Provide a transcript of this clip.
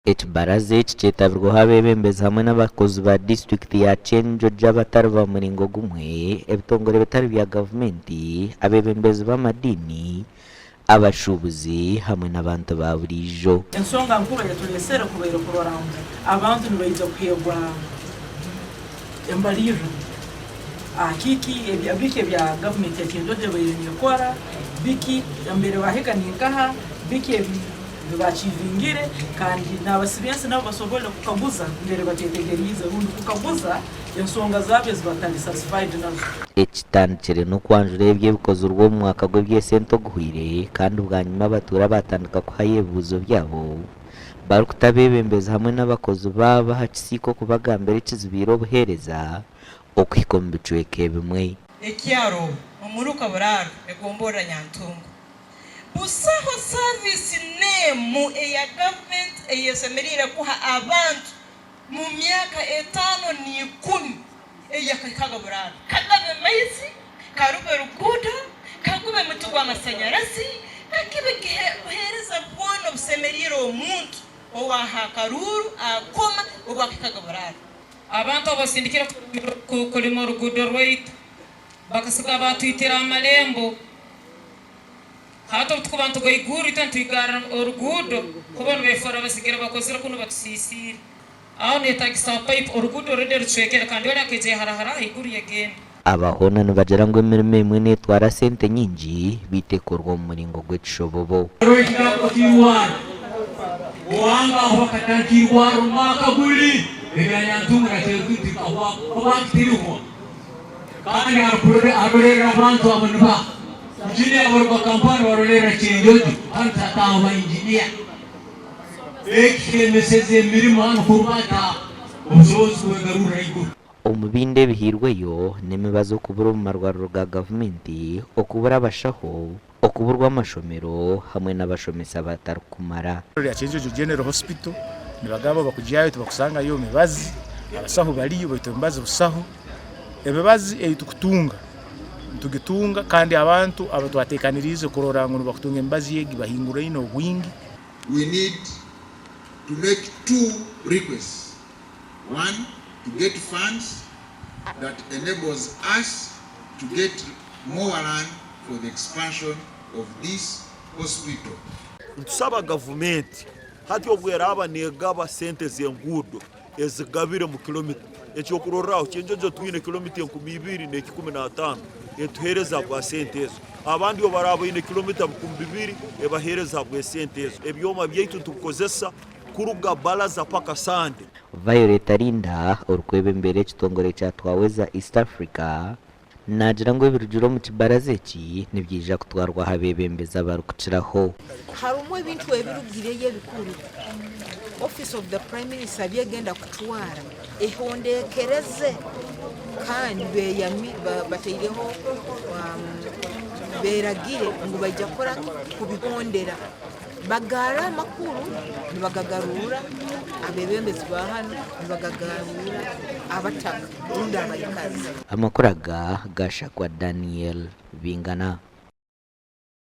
Ekibaraza eki kyetabirweho abeebembezi hamwe n'abakozi ba disiturikiti ya Kyenjojo abatari ba muringo gumwe, ebitongore bitari bya gavumenti, abeebembezi b'amadiini, abashuubuzi hamwe n'abantu ba buriijo. Ensonga nkuru eyaturesere kubaire kurora ngu abantu nibaija kuheebwa embarirra aha kiki biki ebya gavumenti ya Kyenjojo ebaire nekora, biki embere bahika ninkaha, biki ebi baakiivingire kandi n'abasibensi nabo basobole kukaguza mbere batetegeriize rundi kukaguza ensonga zaabo ezi batali satisfied nazo. Ekitandikire n'okwanjura ebyo ebikozirwe omu mwaka gw'eby'esente oguhweire kandi bwanyima abatuura baatandika kuhayo ebibuuzo byabo barikuta abeebembezi hamwe n'abakozi baabo aha kisiika okubagambira ekizibiire obuheereza okuhika omu bicweka ebimwe. Ekyaro omuruka Buraaro egomborora Nyantungo. Busaho saviisi n'emu eya gavumenti ey'esemeriire kuha abantu mu myaka etaano n'ikumi eyakahikaga Buraaro. Kagabe maizi, karube ruguudo, kagube muti gw'amasanyarazi, kakibe buheereza bwona obusemeriire omuntu ow'aha akaruuru akoma obwakahikaga Buraaro. Abantu abosindikire kulima oruguudo rwaitu bakasiga baatwitira aha malembo. Hati obu tukuba nitugaigurra itwe nitwigarra oruguudo, kubo nibefoora basigire bakozire kunu batusiisiire. Aho neetagisa pipe, oruguudo already rucwekere kandi oli akaija yaharahara ahaiguru yagenda. Aba hoona nibagira ngu emirimo emwe neetwara sente nyingi beitu ekorwa omu muringo gw'ekishobobo. Hariho ekigambo ky'eirwariro. Owange aho bakatandika eirwariro omu mwaka guri, ebya Nyantungu na Kyeruguru bikahwaho habwaki tirihwa? Kandi arolerera abantu abo nibaha? Injiniya abaruga Kampala barolerera Kyenjojo hanu tihataaho ba injiniya. Eki kiremeseze emirimo hanu kurubata obusobozi kwegarurra haiguru. Omu bindi ebihairweyo n'emibazi okubura omu marwariro ga gavumenti, okubura abashaho, okuburwa amashomero hamwe n'abashomesa batarikumara. Rya Kyenjojo General Hospital nibagamba bakugyayo tibakusangayo mibazi, abasaho bariyo baitu emibazi busaho. Emibazi ei tukutunga nitugitunga kandi abantu abatwatekaniriize kurora ngu nibakutunga emibazi egi bahinguraine obwingi. We need to make two requests, one to get funds that enables us to get more land for the expansion of this hospital. Nitusaba gavumenti hati obu eraaba negaba sente z'enguudo ezigabire mu kilomita. Ekyokurorraho, Kyenjojo twine kilomita 2105 etuheereza habwa sente ezo. Abandi obu baraaba baine kilomita 2000 ebaheereza habw'esente ezo. Ebyoma byaitu nitubikozesa kuruga Baraza paka Sande. Violet Arinda, orikwebembera ekitongore kya Twaweza East Africa, Naagira ngu ebirugire omu kibaraza eki nibyija kutwarwa aha beebembezi abarikukiraho. Harimu ebintu ebirugireyo ebikuru Office of the Prime Minister byegenda kutwara ehondekereze kandi beyami bataireho beragire ngu baija kukora ki kubihondera. Bagarra amakuru nibagagarurra abebembezi ba hanu nibagagarurra abataka rundi abaikazi. Amakuru aga gashakwa Daniel Bingana.